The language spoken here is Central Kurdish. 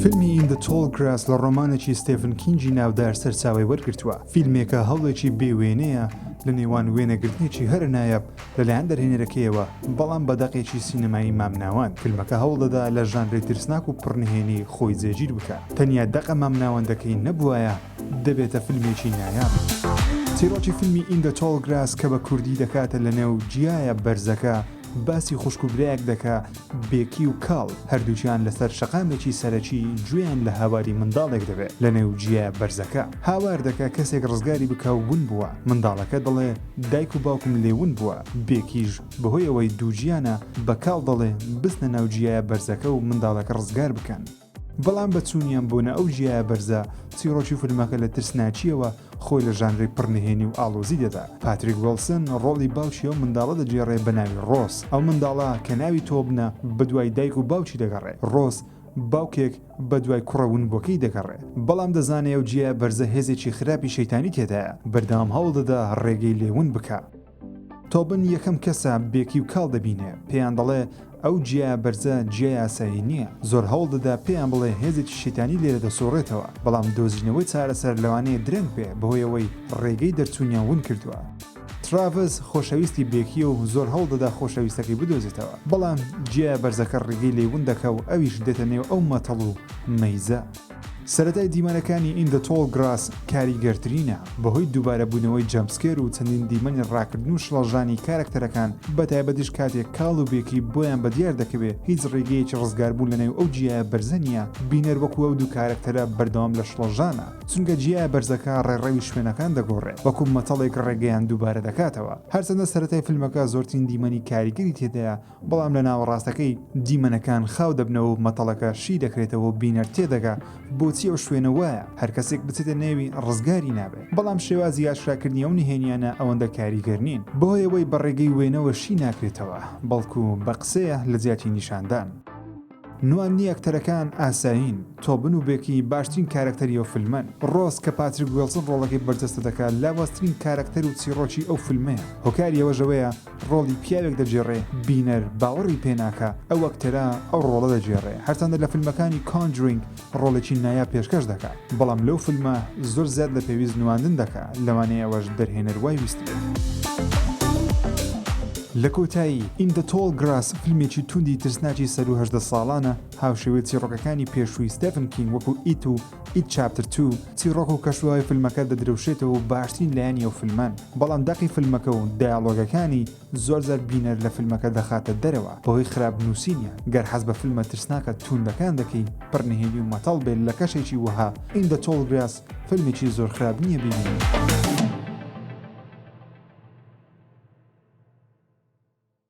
فیلمی In the Tall Grass لە ڕۆمانێکی ستێفن کینگی ناودار سەرچاوەی وەرگرتووە، فیلمێکە هەوڵێکی بێ وێنەیە لە نێوان وێنەگرتنێکی هەرە نایاب لەلایەن دەرهێنەرەکەیەوە، بەڵام بە دەقێکی سینەمایی مامناوەند، فیلمەکە هەوڵدەدا لە ژانری ترسناک و پڕنهێنی خۆی جێگیر بکا، تەنیا دەقە مامناوەندەکەی نەبوایە دەبێتە فیلمێکی نایاب. چیرۆکی فیلمی In the Tall Grass کە بە کوردی دەکاتە لەنێو گیایە بەرزەکە، باسی خوشک و برایەک دەکا بێکی و کاڵ، هەردووکیان لەسەر شەقامێکی سەرەکی گوێیان لە هاواری منداڵێک دەبێ لەنێو گیایە بەرزەکە. هاوار دەکا کەسێک ڕزگاری بکا و ون بووە. منداڵەکە دەڵێ دایک و باوکم لێ ون بووە. بێکیش بەهۆی ئەوەی دووگیانە بە کاڵ دەڵێ بچنە ناو گیایە بەرزەکە و منداڵەکە ڕزگار بکەن. بەڵام بە چوونیان بۆ نە ئەو گیایە بەرزە، چیڕۆکی فیلمەکە لە ترسناکییەوە خۆی لە ژانری پڕ نهێنی و ئاڵۆزی دەدا. پاتریک وێڵسن ڕۆڵی باوکی ئەو منداڵە دەگێڕێ بە ناوی ڕۆس. ئەو منداڵە کە ناوی تۆبنە بەدوای دایک و باوکی دەگەڕێ. ڕۆس باوکێک بەدوای کوڕە ونبووەکەی دەگەڕێ. بەڵام دەزانێ ئەو گیایە بەرزە هێزێکی خراپی شەیتانی تێدایە. بەردەوام هەوڵ دەدا ڕێگەی لێ ون بکا. تۆبن یەکەم کەسە بێکی و کاڵ دەبینێ، پێیان دەڵێ ئەو گیایە بەرزە گیای ئاسایی نییە، زۆر هەوڵ دەدا پێیان بڵێ هێزێکی شەیتانی لێرە دەسوڕێتەوە، بەڵام دۆزینەوەی چارەسەر لەوانەیە درەنگ بێ بەهۆی ئەوەی ڕێگەی دەرچوونیان ون کردووە. تراڤس خۆشەویستی بێکییە و زۆر هەوڵ دەدا خۆشەویستەکەی بدۆزێتەوە، بەڵام گیایە بەرزەکە ڕێگەی لێ ون دەکا و ئەویش دێتە نێو ئەو مەتەڵ و مەیزە. سەرەتای دیمەنەکانی In the Tall Grass کاریگەرترینە، بەهۆی دووبارەبوونەوەی jump scare و چەندین دیمەنی ڕاکردن و شڵەژانی کارەکتەرەکان، بەتایبەتیش کاتێک کاڵ و بێکی بۆیان بەدیار دەکەوێ هیچ ڕێگەیەکی ڕزگاربوون لەنێو ئەو گیایە بەرزە نییە، بینەر وەکو ئەو دوو کارەکتەرە بەردەوام لە شڵەژانە، چونکە گیایە بەرزەکە ڕێڕەوی شوێنەکان دەگۆڕێ، وەکو مەتەڵێک ڕێگەیان دووبارە دەکاتەوە. هەرچەندە سەرەتای فیلمەکە زۆرترین دیمەنی کاریگەری تێدایە، بەڵام لە ناوەڕاستەکەی دیمەنەکان خاو دەبنەوە و مەتەڵەکە شی دەکرێتەوە و بینەر تێدەگا بۆچی ئەو شوێنە وایە، هەر کەسێک بچێتە نێوی ڕزگاری نابێ. بەڵام شێوازی ئاشکراکردنی ئەو نهێنیانە ئەوەندە کاریگەر نین، بەهۆی ئەوەی بە ڕێگەی وێنەوە شی ناکرێتەوە، بەڵکو بە قسەیە لە جیاتی نیشاندان. نواندنی ئەکتەرەکان ئاسایین، تۆبن و بێکی باشترین کارەکتەری ئەو فیلمەن. ڕۆس کە پاتریک وێڵسن ڕۆڵەکەی بەرجەستە دەکات لاوازترین کارەکتەر و چیڕۆکی ئەو فیلمەیە، هۆکاری ئەوەش ئەوەیە ڕۆڵی پیاوێک دەگێڕێ بینەر باوەڕی پێ ناکا ئەو ئەکتەرە ئەو ڕۆڵە دەگێڕێ، هەرچەندە لە فیلمەکانی Conjuring ڕۆڵێکی نایاب پێشکەش دەکا بەڵام لەو فیلمە زۆر زیاد لە پێویست نواندن دەکا لەوانەیە ئەوەش دەرهێنەر وای ویستبێ. لە کۆتایی، In the Tall Grass فیلمێکی توندی ترسناکی سەروو 18 ساڵانە، هاوشێوەی چیڕۆکەکانی پێشووی ستێفن کینگ وەکو It و It Chapter Two، چیڕۆک و کەشوهەوای فیلمەکە دەدرەوشێتەوە و باشترین لایەنی ئەو فیلمەن، بەڵام دەقی فیلمەکە و دایەڵۆگەکانی زۆرجار بینەر لە فیلمەکە دەخاتە دەرەوە بەهۆی خراپ نووسینیان، گەر حەز بە فیلمە ترسناکە تووندەکان دەکەی پڕ نهێنی و مەتەڵ بێت لە کەشێکی وەها In the Tall Grass فیلمێکی زۆر خراپ نییە بیبینی.